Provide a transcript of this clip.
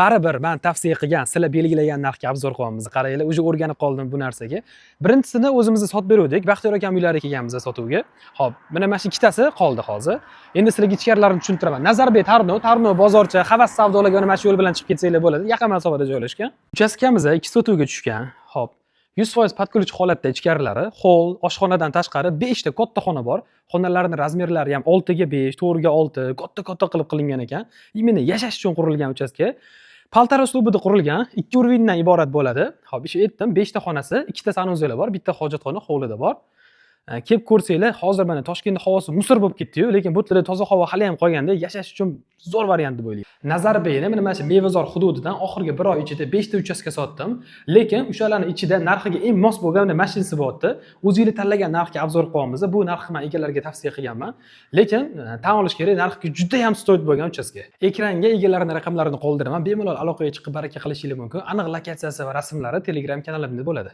Baribir man tavsiya qilgan, sizlar belgilagan narxga обзор qilyapmiz. Qaranglar, уже o'rganib qoldim bu narsaga. Birinchisini o'zimiz sotib beruvdik. Baxtiyor akam uylari kelganmiz sotuvga. Xo'p, mana shu ikkitasi qoldi hozir. Endi sizlarga ichkarilarini tushuntiraman. Nazarbek Tarnov, Tarnov bozorcha, Havas savdolarga mana shu yo'l bilan chiqib ketsanglar bo'ladi. Yaqin masofada joylashgan. Uchastkamiz 2 sotuvga tushgan. Xo'p, 100% под ключ holatda ichkarilari, hol, oshxonadan tashqari 5 ta katta xona bor. Xonalarning размер lari ham 6 ga 5, 4 ga 6, katta-katta qilib qilingan ekan. Именно yashash uchun qurilgan uchastka. Полтора uslubida qurilgan, ikki уровень dan iborat bo'ladi. Xo'p, o'sha aytdim, 5 ta xonasi, ikkita санузел i bor, bitta hojatxona hovlida bor. Kelib ko'rsanglar, hozir mana Toshkentda havosi мусор bo'lib ketdi-yu, lekin bu yerda toza havo hali ham qolganda, yashash uchun zo'r variant deb o'ylayman. Nazarbekni mana shu Mevazor hududidan oxirgi bir oy ichida 5 ta uchastka sotdim, lekin o'shalarni ichida narxiga eng mos bo'lgan mana mashinasi bo'lyapti. O'zinglar tanlagan narxga обзор qilyapmiz. Bu narxni man egalariga tavsiya qilganman. Lekin tan olish kerak, narxga juda ham стоит bo'lgan uchastka. Ekranga egalarini raqamlarini qoldiraman. Bemalol aloqaga chiqib, baraka qilishinglar mumkin. Aniq lokatsiyasi va rasmlari Telegram kanalimda bo'ladi.